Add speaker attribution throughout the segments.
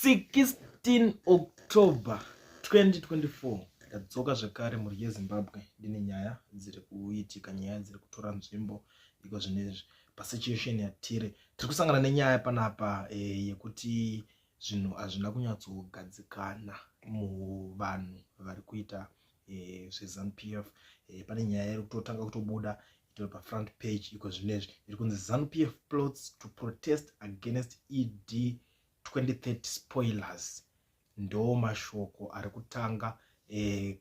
Speaker 1: 16 October 2024, ndadzoka zvekare, mhuri yeZimbabwe. Ndine nyaya dziri kuitika, nyaya dziri kutora nzvimbo iko zvinezvi. Pasituation yatiri, tiri kusangana nenyaya panapa yekuti zvinhu hazvina kunyatsogadzikana muvanhu vari kuita zveZANU PF. Pane nyaya iri kutotanga kutobuda, itori pafront page iko zvinezvi, iri kunzi "ZANU PF plots to protest against ED 2030 spoilers". Ndo mashoko ari kutanga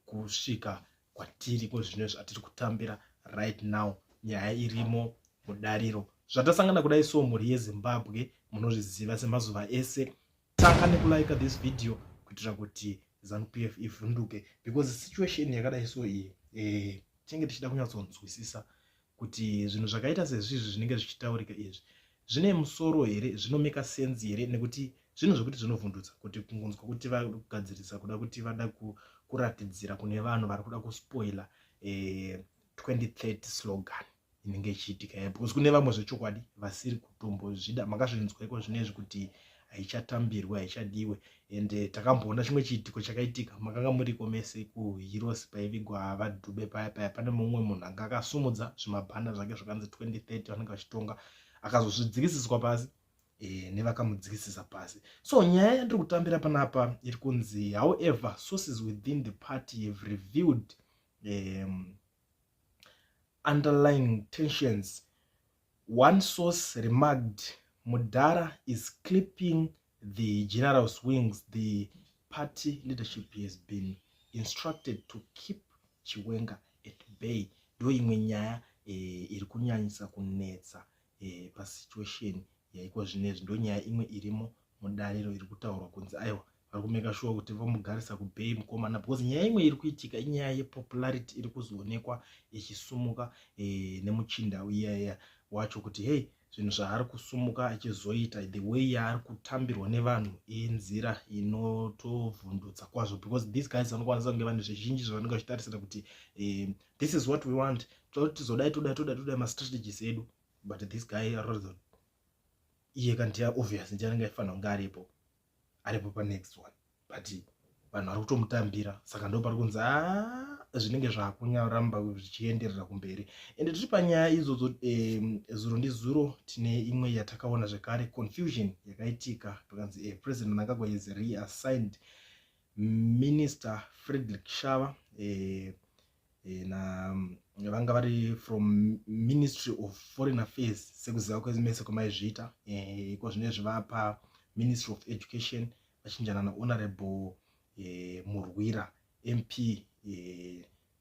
Speaker 1: kusvika kwatiri iko zvinezvi, atiri kutambira right now. Nyaya irimo mudariro, zvatasangana kudai. So mhuri yeZimbabwe, munozviziva, semazuva ese, tanga nekulaika this video kuitira kuti ZANU PF ivhunduke, because situation yakadai so iyi, tinenge tichida kunyatsonzwisisa kuti zvinhu zvakaita sezvizvi zvinenge zvichitaurika izvi zvine musoro here, zvinomeka sense here, nekuti zvinhu zvekuti zvinovhundutsa kuti kungonzwa kuti vagadzirisa kuda kuti vada kuratidzira kune vanhu vari kuda kuspoila 2030 slogan inenge ichiitika ya, because kune vamwe zvechokwadi vasiri kutombozvida. Makazvinzwa iko zvinezvi kuti haichatambirwe, haichadiwe. And takamboona chimwe chiitiko chakaitika, makanga muriko mese, kuHeroes paivigwa vaDube paya paya. Pane mumwe munhu anga akasumudza zvimabhanda zvake zvakanzi 2030 vanenge vachitonga, akazozvidzikisiswa pasi nevakamudzikisisa pasi. So nyaya yandiri kutambira panapa iri kunzi, "However, sources within the party have revealed underlying tensions. One source remarked, 'Mudhara is clipping the general's wings. The party leadership has been instructed to keep Chiwenga at bay.'" Ndo imwe nyaya iri kunyanyisa kunetsa pasituation yaiko zvinezvi. Ndo nyaya imwe irimo mudariro iri kutaurwa kunzi aiwa, vari kumeka sure kuti vamugarisa kubhei mukomana, because nyaya imwe iri kuitika inyaya yepopularity iri kuzoonekwa ichisumuka nemuchinda iyaya wacho, kuti hei, zvinhu zvaari kusumuka achizoita, the way yaari kutambirwa nevanhu inzira inotovhundutsa kwazvo, because these guys vanokwanisa kunge vanhu zvizhinji zvavanenge vachitarisira kuti this is what we want, toda tizodai, todai, todai, todai, mastrategies edu. But this guy aroratidza kuti iye kandiya obvious ndiye anenge aifanira kunge aripo, aripo panext one, but vanhu vari kutomutambira. Saka ndo pari kunzi a zvinenge zvakunyaramba zvichienderera kumberi. Ende tiri panyaya idzodzo, zuro ndizuro tine imwe yatakaona zvekare, confusion yakaitika, pakanzi President Mnangagwa is reassigned Minister Frederick Shava na vanga vari from Ministry of Foreign Affairs, sekuziva kwemese kwamaizviita. Iko zvinezvi vapa Ministry of Education, vachinjana naHonorable Murwira MP.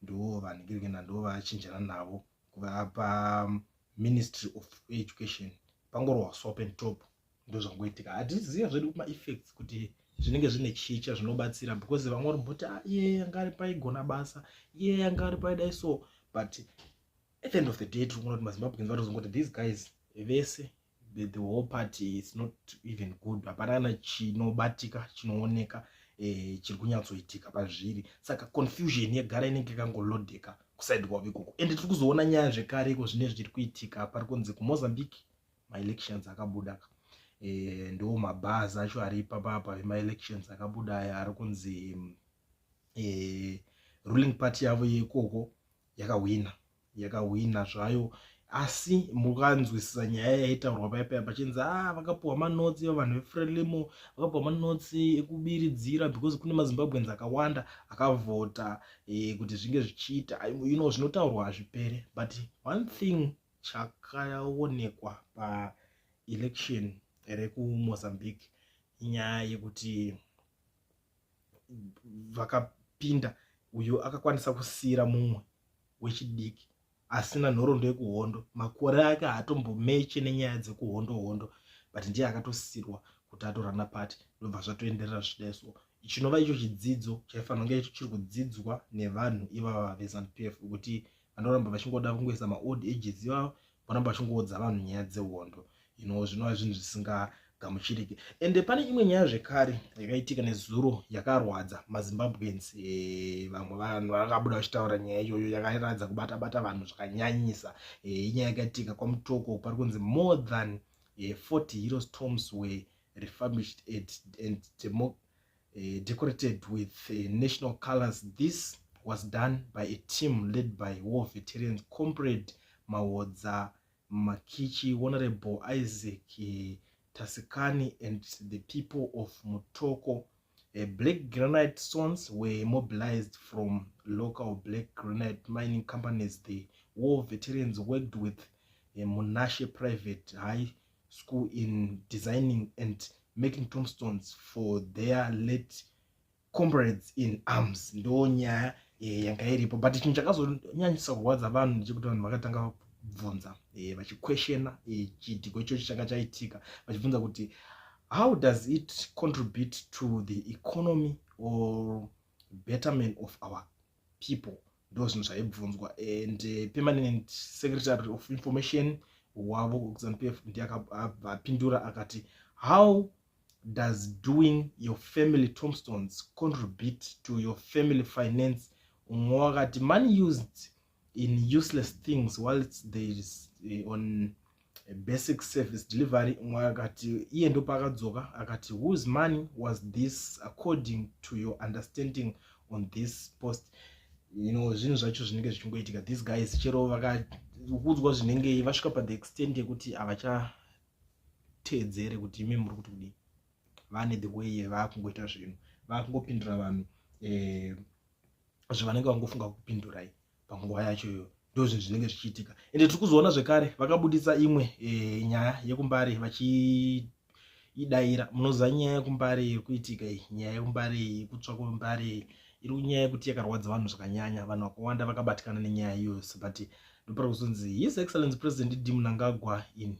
Speaker 1: Ndo vanhingirikena, ndo vachinjana navo kuvapa Ministry of Education. Pangorwa swap and top, ndo zvangoitika. Hatiziva zvedu maeffects kuti zvinenge zvine chicha zvinobatsira, because vamwe vari mboti, ah, iye anga ari paigona basa, iye anga ari paidai. So but at the end of the day, tiri kuona kuti maZimbabweans vatozongoti these guys vese, the whole party is not even good. Hapana kana chinobatika chinooneka chiri kunyatsoitika pazviri. Saka confusion yegara inenge yakangolodheka kuside kwavo ikoko. Ende tiri kuzoona nyaya zvekare iko zvine zviri kuitika, pari kunzi kuMozambique maelections akabuda. Ndo mabhazi acho ari ipapapa emaelections akabuda aya, ari kunzi ruling party yavo yeikoko yakahwina, yakahwina zvayo. Asi mukanzwisisa nyaya yaitaurwa paipaya, pachinzi a vakapiwa manotsi, vanhu veFrelimo vakapiwa manotsi ekubiridzira, because kune maZimbabweans akawanda akavhota kuti zvinge zvichiita. Zvinotaurwa hazvipere, but one thing chakaonekwa paelection rekuMozambique inyaya yekuti vakapinda, uyo akakwanisa kusiyira mumwe wechidiki asina nhoroondo yekuhondo, makore ake haatombomeche nenyaya dzekuhondo hondo, but ndiye akatosirwa kuti atorana party, ndobva zvatoenderera zvidai. So chinova icho chidzidzo chaifanira kunge chiri kudzidzwa nevanhu ivava veZANU PF, kuti vanoramba vachingoda kungoisa maold ages ivavo, vanoramba vachingoudza vanhu nyaya dzehondo, zvinova zvinhu zvisingagamuchiriki. Ende pane imwe nyaya zvekare yakaitika nezuro yakarwadza maZimbabweans. Vamwe vanhu vakabuda vachitaura nyaya iyoyo, yakaratidza kubata bata vanhu zvakanyanyisa. Inyaya yakaitika kwaMutoko, pari kunzi more than 40 heroes tombs were refurbished and decorated with national colors. This was done by a team led by war veterans Comrade Maodza Makichi, Honorable Isaac Tasikani and the people of Mutoko. Black granite stones were mobilized from local black granite mining companies. The war veterans worked with Munashe Private High School in designing and making tombstones for their late comrades in arms. Ndo nyaya yanga iripo, but chinhu chakazonyanyisa kurwadza vanhu ndechekuti vanhu vakatanga kubvunza, vachiquestiona chiitiko ichocho changa chaitika, vachibvunza kuti how does it contribute to the economy or betterment of our people? Ndo zvinhu zvaibvunzwa. And permanent secretary of information wavo kuZANU PF ndiye akapindura akati, "How does doing your family tombstones contribute to your family finance?" Umwe wakati, "Money used in useless things whilst there is on basic service delivery." Umwe akati, iye ndopaakadzoka akati, "Whose money was this according to your understanding on this post?" Zvinhu zvacho zvinenge zvichingoitika. These guys, chero vakakudzwa zvinenge vasvika pa the extent yekuti havachateedzere kuti imi muri kuti kudii. Vane the way yavakungoita zvinhu, vakungopindura vanhu zvavanenge vangofunga kupindurai panguva yacho iyoyo. Ndo zvinhu zvinenge zvichiitika. Ende tiri kuzoona zvekare vakabudisa imwe nyaya yekuMbare vachiidayira. Munoziva nyaya yekuMbare iri kuitika iyi, nyaya yekuMbare iyi, kutsva kweMbare, iri nyaya yekuti yakarwadza vanhu zvakanyanya. Vanhu vakawanda vakabatikana nenyaya iyoyo. But ndopari kuzonzi His Excellence President ED Mnangagwa, in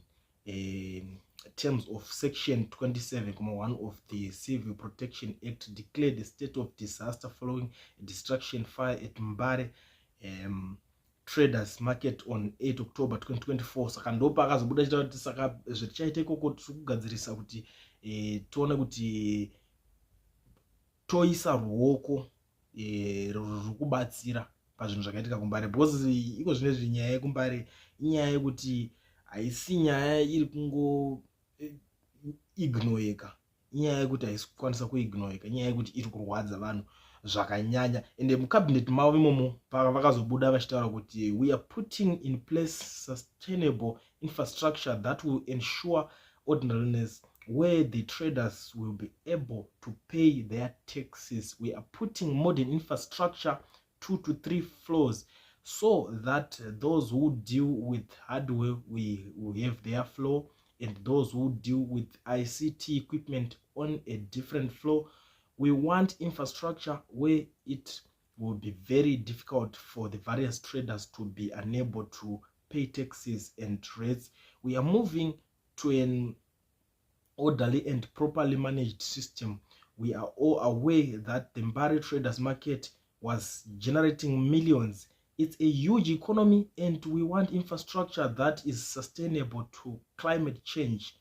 Speaker 1: terms of section 27.1 of the Civil Protection Act, declared a state of disaster following a destruction fire at Mbare Traders Market on 8 October 2024. Saka ndopaakazobuda chita kuti saka zvetichaita ikoko, tiri kugadzirisa kuti tione kuti toisa ruoko ruri kubatsira pazvinhu zvakaitika kuMbare, because iko zvinezvi nyaya yekuMbare inyaya yekuti haisi nyaya iri kungo ignoreka. Inyaya yekuti haisi kukwanisa kuignoreka, inyaya yekuti iri kurwadza vanhu zvakanyanya. Ende mucabinet mavo imomo vakazobuda vachitaura kuti, "We are putting in place sustainable infrastructure that will ensure orderliness where the traders will be able to pay their taxes. We are putting modern infrastructure, two to three floors, so that those who deal with hardware, we will have their floor, and those who deal with ICT equipment on a different floor. We want infrastructure where it will be very difficult for the various traders to be unable to pay taxes and rates. We are moving to an orderly and properly managed system. We are all aware that the Mbare Traders Market was generating millions. It's a huge economy and we want infrastructure that is sustainable to climate change."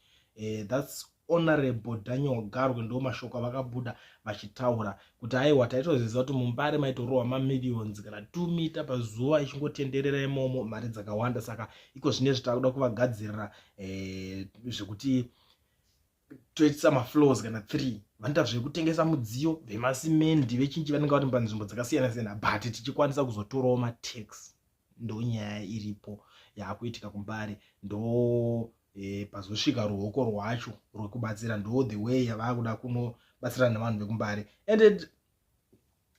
Speaker 1: That's Honorable Daniel Garwe. Ndo mashoko avakabuda vachitaura kuti aiwa, taitoziva kuti muMbare maitorohwa mamillions kana 2 mita pazuva, ichingotenderera imomo mari dzakawanda. Saka iko zvinezvi takuda kuvagadzirira zvekuti toitisa mafloors kana 3. Vanoita zvekutengesa mudziyo, vemasimendi, vechinji, vanenge vari panzvimbo dzakasiyana siyana, but tichikwanisa kuzotorawo matax. Ndo nyaya iripo yaakuitika kuMbare. Ndo pazosvika ruoko rwacho rwekubatsira. Ndo the way yavakuda kunobatsirana nevanhu vekuMbare. And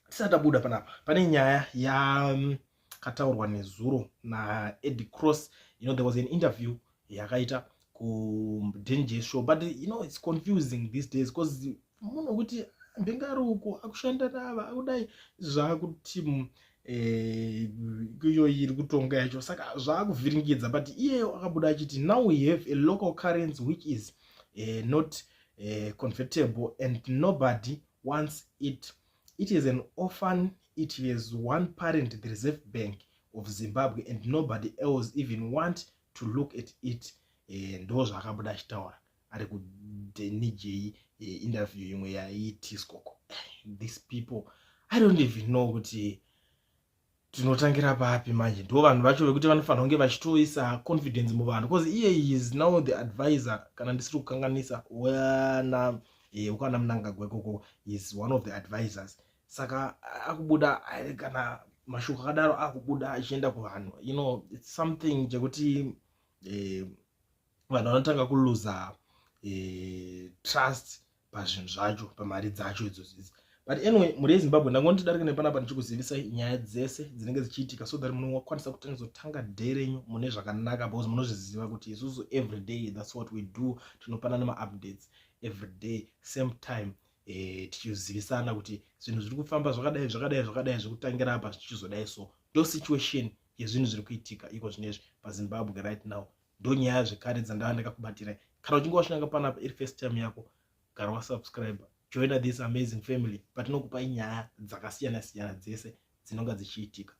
Speaker 1: tisati tabuda panapa, pane nyaya yakataurwa nezuro naEddie Cross. There was an interview yakaita kuDNJ show, but it's confusing these days because munhu wekuti mbenge ari uko akushanda nava akudai zvaakuti iyoyi iri kutonga yacho, saka zvaakuvhiringidza. But iyeyo akabuda achiti, "Now we have a local currency which is not convertible and nobody wants it. It is an orphan. It has one parent, the Reserve Bank of Zimbabwe, and nobody else even want to look at it." Ndo zvaakabuda achitaura ari kuDNJ, interview imwe yaiitiswako. These people, I don't even know kuti Tinotangira papi manje? Ndo vanhu vacho vekuti vanofanira kunge vachitoisa confidence muvanhu, because iye is now the advisor, kana ndisiri kukanganisa, wana ukana Mnangagwa ikoko, is one of the advisors. Saka akubuda kana mashoko akadaro akubuda achienda kuvanhu, it's something chekuti vanhu vanotanga kuluza trust pazvinhu zvacho, pamari dzacho idzodzidzi. But anyway, mhuri yeZimbabwe, ndangoti darike nepanapa ndichikuzivisai nyaya dzese dzinenge dzichiitika, so that munokwanisa kutangizotanga day renyu mune zvakanaka, because munozviziva kuti isusu every day, that's what we do, tinopanana maupdates every day, same time, tichizivisana kuti zvinhu zviri kufamba zvakadai, zvakadai, zvakadai, zvekutangira apa zvichizodai. So ndo situation yezvinhu zviri kuitika iko zvinezvi paZimbabwe right now. Ndo nyaya zvekare dzandava ndakakubatirai. Kana uchinge wasvika panapa iri first time yako, gara wasubscribe, join this amazing family patinokupai nyaya dzakasiyana siyana dzese dzinonga dzichiitika.